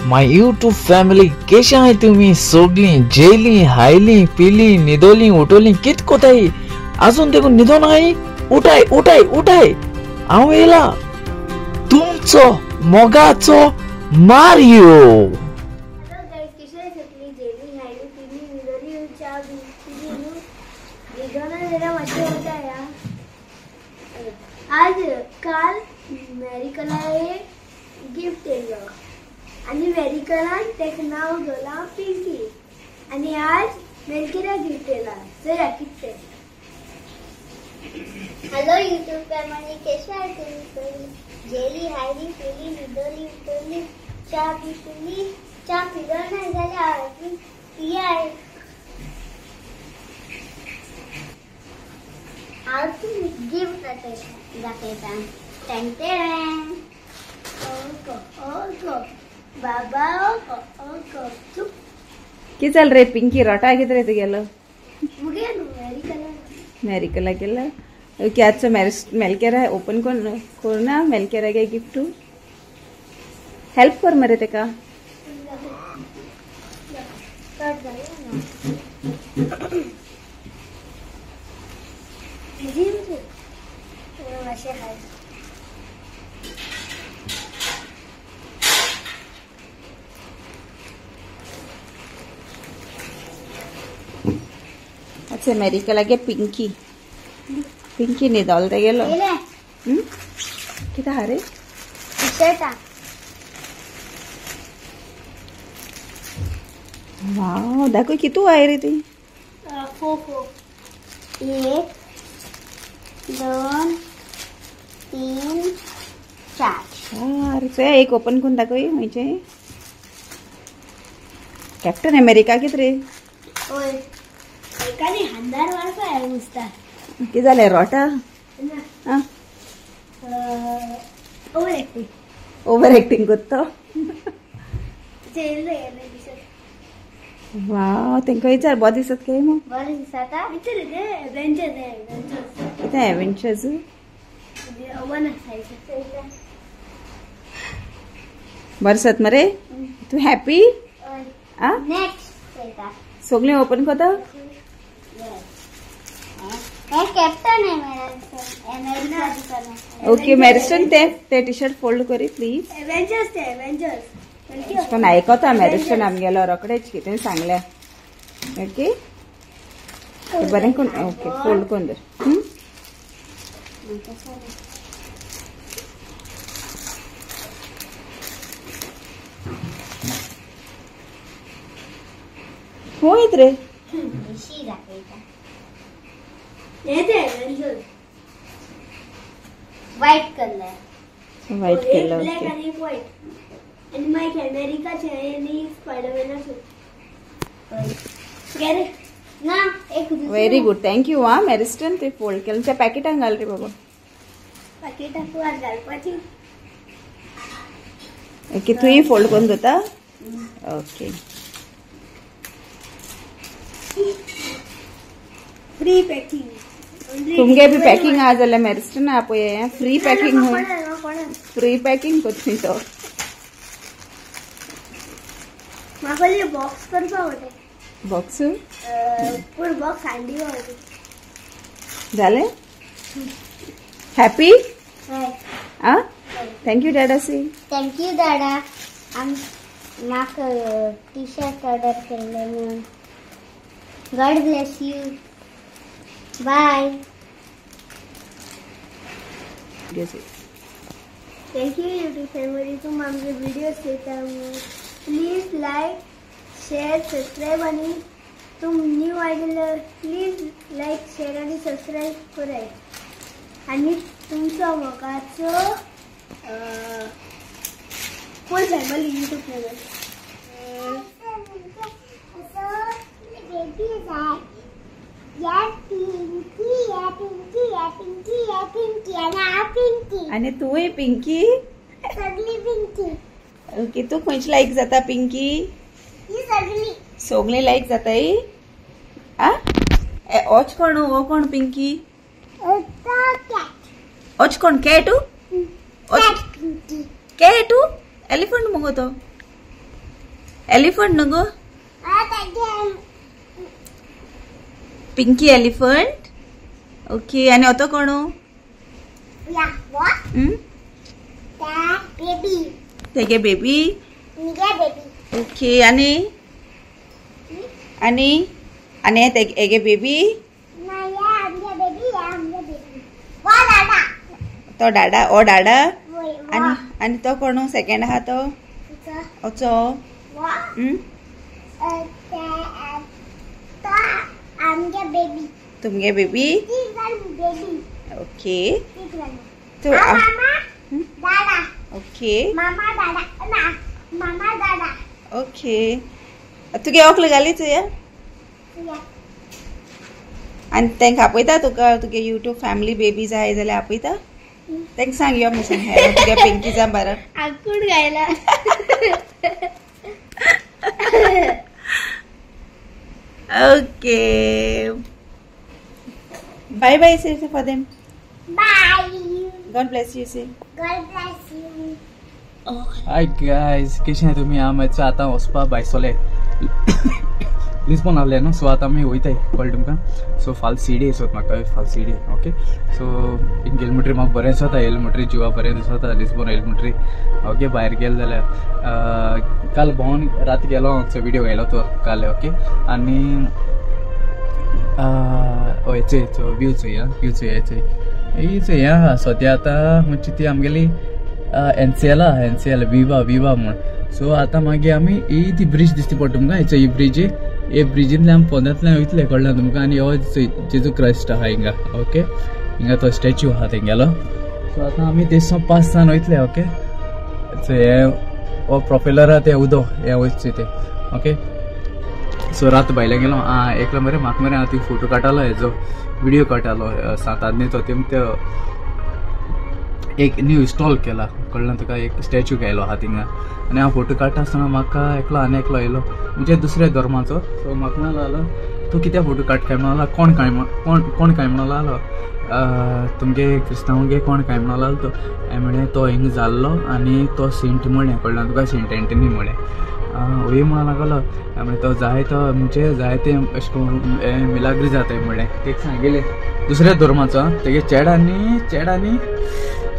My YouTube family केशे आहाय तुमी सगळीं जेली हायली पिली न्हिदोली उठोली कित कोताय आजून देखून न्हिदोन आहाय उठाय उठाय उठाय हांव येयला तुमचो मोगाचो मारियो। आज काल मेरिकला एक गिफ्ट येयलो आनी मेरिकलान तेका नांव दवरलां पिंकी आनी आज मेलकिरा गिफ्ट येयला चोया कितें तें। हॅलो यूट्यूब फॅमिली, केशे आहाय तुमी सगळीं? जेली हायली पिली न्हिदोली उठोली च्या बी पिली। च्या पिलो ना जाल्यार पियाय। हांव तुमी गिफ्ट दाखयता। टेंटेरें ओको ओको बाबा ओको ओको चुप। की चल रे पिंकी रोटा कितें रे तुगेलो? मुगे न्हू मेरिकला। मेरिकला केला। ओके, आजचो मेलकेरा ओपन कोरना मेलकेरा गे गिफ्ट हेल्प कर मरे तेका। अच्छा मेरिकला गे पिंकी पिंकी न्हिदोल तेगेलो। कितें आहा रे? वाव दाखय कितू आहे रे ती? 4 4 1 2 3 4 4। चोया एक ओपन करून दाखय खंयचें। कॅप्टन अमेरिका कितें रे? हय एकाने हांदार मारपा दिसता। कितें जालें रोटा? Over acting. ओवर एक्टिंग करता? वाव तेंका विचार बरें दिसत काय मग? बरें दिसता। विचार ते एडवेंचर्स कितें एडवेंचर्स? बरें दिसत मरे? तूं हॅपी? आ नेक्स्ट सगळें ओपन करता? ओके मेरिस्टन ते T shirt fold curry please. Adventures ते एडवेंचर्स पण आयकता मेरिस्टन आमगेलो रोखडेच कितें सांगलें। ओके बरें कोण ओके फोल्ड करून धर। खंय रे? White colour. White colour black आणि व्हाईट आणि मायक अमेरिकाचे आणि स्पायडरमॅनाचे। ना एक व्हेरी गुड thank you. हा मेरिस्टन ते फोल्ड केलं त्या पॅकेटान घाल रे बाबा। पॅकेटाक वाज घालपाची। ओके तुंय फोल्ड करून दवरता? Okay free packing. तुमगे बी पॅकिंग आहा जाल्यार मेरिस्टन आहा पळय फ्री पॅकिंग. फ्री पॅकिंग करता तो। म्हाका बॉक्स करपा आवडटा। बॉक्स पूण बॉक्स हांडी आवडटा। जालें? हॅपी? आ thank you Dada. C thank you Dada. म्हाका टी शर्ट ऑर्डर केल्लें म्हणून. God bless you. Bye. Thank you YouTube family. तुम आमचे व्हिडिओज पळयता म्हणून प्लीज लायक शेअर सबस्क्राईब आणि तुम न्यू आयले प्लीज लायक शेअर आणि सबस्क्राईब कराय आणि तुमचो मोगाचो फुल फॅमिली यूट्यूब फॅमिली। आणि तूय पिंकी? सगळी पिंकी। ओके तू खंयची लायक जाता पिंकी? सगळी सगळी लायक जाताय? आ ओच कोण ओ कोण पिंकी? ओच कोण कॅट? कॅट एलिफंट मगो तो? एलिफंट न्हू गो? Pinky elephant. Okay आनी होतो कोण? तेगे बेबी. ओके आनी आनी आनी एगे बेबी तो डाडा ओ डाडा. आनी आनी तो कोण सेकंड आहा तो? ओचो तुमगे बेबी. ओके तो ओके ओके तुगे ओकल घाली चोया. आनी तांकां आपयता तुका तुगे यूट्यूब फॅमिली बेबी जाय जाल्यार आपयता तांकां सांग यो म्हणून सांग तुगे पिंकी जा बरं आकूड गायला. Okay bye bye say for them. Bye. God bless you say. God bless you. Hi guys कशें तुमी? हांव मातसो आतां वचपा बायसोले लिस्बोन आहले न्हू. सो आतां आमी वयताय कळ्ळें तुमकां. सो फाल्यां सीडे येसोत म्हाका फाल्यां सीडे. ओके सो हिंग गेले म्हणटरी म्हाका बरें दिसता येयलें म्हणटरी जिवा बरें दिसता लिस्बोन येयलें म्हणटरी. ओके भायर गेले जाल्यार काल भोंवन रात गेलो हांव सो विडियो घायलो तो काल. ओके आनी हय चोय चोय व्यू चोय व्यू चोय चोय ही चोय हें आहा सद्या आतां म्हणजे ती आमगेली एनसीएल आहा एनसीएल विवा विवा म्हूण. सो आतां मागीर आमी ही ती ब्रिज दिसती पडटा तुमकां हेचो ही ब्रिज हे ब्रिजींतल्यान आमी पोंदांतल्यान वयतले कळ्ळें तुमकां. आनी हो जेजू क्रायस्ट आहा हिंगा. ओके हिंगा तो स्टॅच्यू आहा तेंगेलो. सो आतां आमी तेजो पास जावन वयतले. ओके सो हे हो प्रोपेलर आहा तें उदो हें वयचें तें. ओके सो रात भायल्यान गेलो आं एकलो मरे म्हाका मरे हांव ती फोटो काडटालो हेजो विडियो काडटालो सात आदनीचो तेम त्यो एक न्यू इन्स्टॉल केला कळ्ळें तुका एक स्टॅच्यू घायलो आहा थिंगा. आनी हांव फोटो काडटा आसतना म्हाका एकलो आनी एकलो येयलो म्हणजे दुसऱ्या धर्माचो. सो म्हाका म्हणलो जालो तूं कित्याक फोटो काड काय म्हणलो कोण काय कोण कोण काय म्हणलो जालो तुमगे क्रिस्तांवगे कोण काय म्हणलो जालो तो हांवें म्हणलें तो हिंग जाल्लो आनी तो सेंट म्हणलें कळ्ळें तुका सेंट एंटनी म्हणलें वय म्हणून लागलो. म्हणलें तो जाय तो म्हणजे जाय तें अशें करून मिलाग्री जाताय म्हणलें तेका सांगिल्लें दुसऱ्या धर्माचो तेगे चेड आनी चेड आनी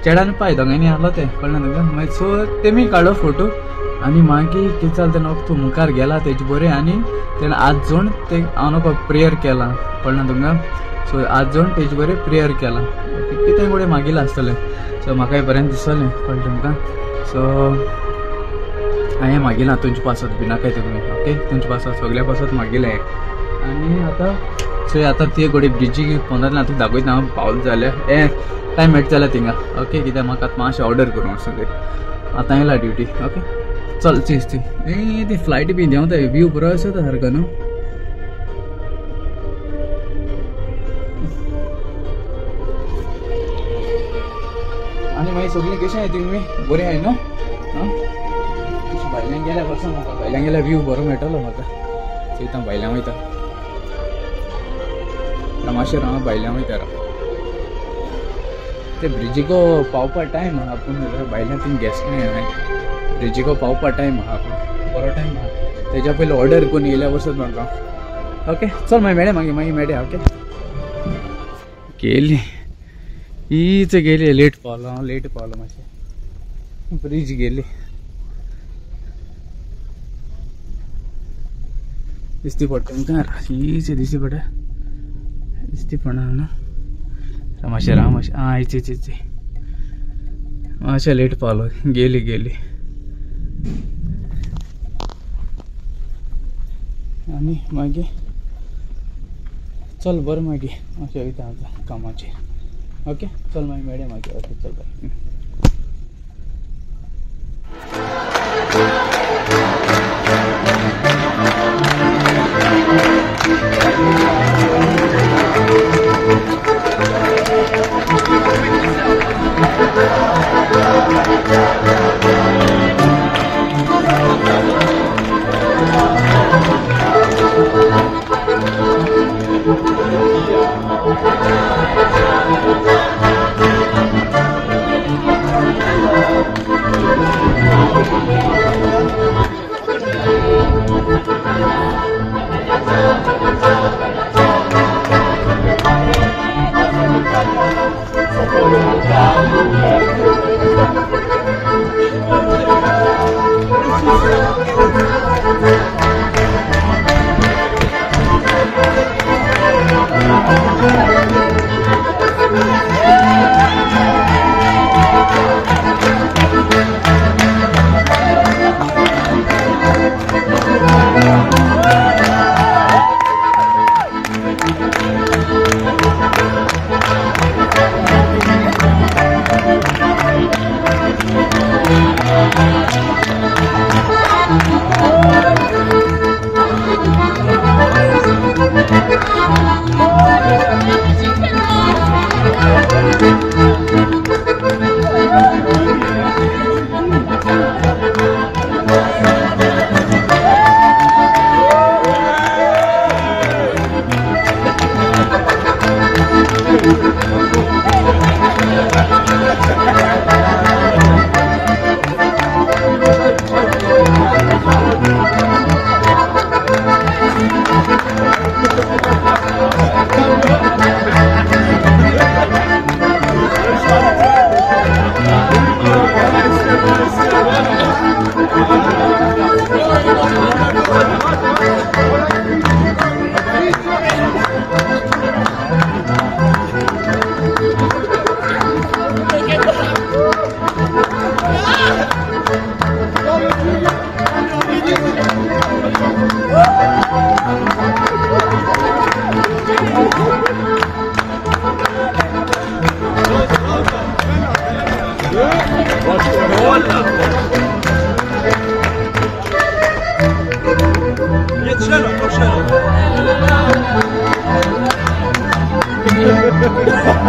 चेडान पाय दोगांयनी आहलो तें कळ्ळें तुका. मागीर सो तेमी काडलो फोटो आनी मागीर कितें जालें तेन्ना तूं मुखार गेला तेजे बरें आनी तेणें हात जोड ते हांव नको प्रेयर केलां कळ्ळें तुमकां. सो हात जोड तेजे बरें प्रेयर केलां कितें कडेन मागिल्लें आसतलें. सो म्हाकाय बरें दिसलें कळ्ळें तुमकां. सो हांवें मागिलां तुमचे पासत भिनाकाय तुमी. ओके तुमचे पासत सगल्या पासत मागिलें. आनी आतां सो आतां ते घोडे ब्रिजी पोंदांतल्यान तुका दाखयता हांव पावल जाल्यार हें टायम मेळटा जाल्यार थिंगा. ओके कित्याक म्हाका आतां मातशें ऑर्डर करूं वचूंक जाय आतां येयला ड्युटी. ओके चल चीज ती ए ती फ्लायट बी देंवता व्यू बरो आसा सारको न्हू. आनी मागीर सगळीं कशें आहाय तुमी बरें आहाय न्हू? आं भायल्यान गेल्यार पासून म्हाका भायल्यान गेल्यार व्यू बरो मेळटलो म्हाका. चोयता भायल्यान वयता मातशें हांव भायल्यान वयता ते ब्रिजीको पावपा टायम आहा पूण भायल्यान थिंग गॅस हांवें ब्रिजीको पावपा टायम आहा पूण बरो टायम आहा तेज्या पयलीं ऑर्डर करून येयल्या वचत म्हाका. ओके चल मागीर मेळ्या मागीर मागीर मेळया. ओके गेली हीच गेली लेट पावलो हांव लेट पावलो मातशें ब्रिज गेली दिसती पडटा तुमकां हीच दिसती पडटा दिसती पडना न्हू. मातशें राव मातशें आं इच इच इच मातशें लेट पावलो गेली गेली. आनी मागीर चल बरें मागीर मातशें वयता आतां कामाचेर. ओके चल मागीर मेळया मागीर. ओके चल बाय.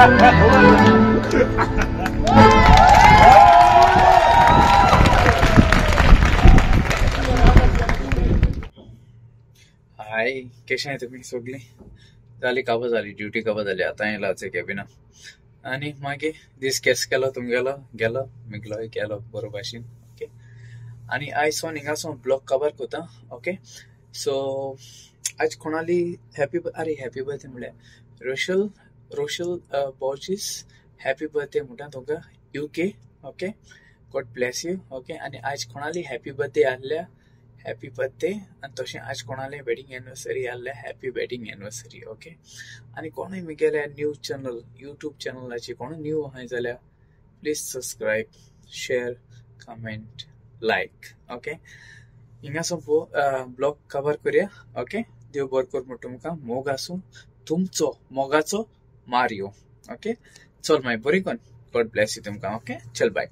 हाय कशें आहाय तुमी सगळीं? जाली काबार जाली ड्युटी काबार जाली आतां येयला कॅबिना आनी मागीर दीस केस केलो तुमगेलो गेलो मिगलो गेलो बरो भाशेन ओके. आनी आयज सावन हिंगासून ब्लॉग काबार कोता ओके. सो आज कोणाली हॅपी अरे हॅपी बर्थडे म्हणल्यार रोशल रोशल बॉर्जीस हॅपी बर्थडे म्हणटा तुमकां UK okay. God bless you okay. आनी आज कोणाली हॅपी बर्थडे आहल्या हॅपी बर्थडे आनी तशें आज कोणाले वेडिंग एनिवर्सरी आहल्या हॅपी वेडिंग एनिवर्सरी ओके. आनी कोणूय मुगेल्या न्यू चॅनल यूट्यूब चॅनलाचेर कोणूय न्यू आहाय जाल्यार please subscribe share comment like okay. हिंगासून blog cover करया ओके. देव बरो कर म्हण तुमकां मोग आसूं तुमचो मोगाचो मारियो ओके. चल मागीर बरी कोन गॉड ब्लेस you तुमकां ओके. चल बाय.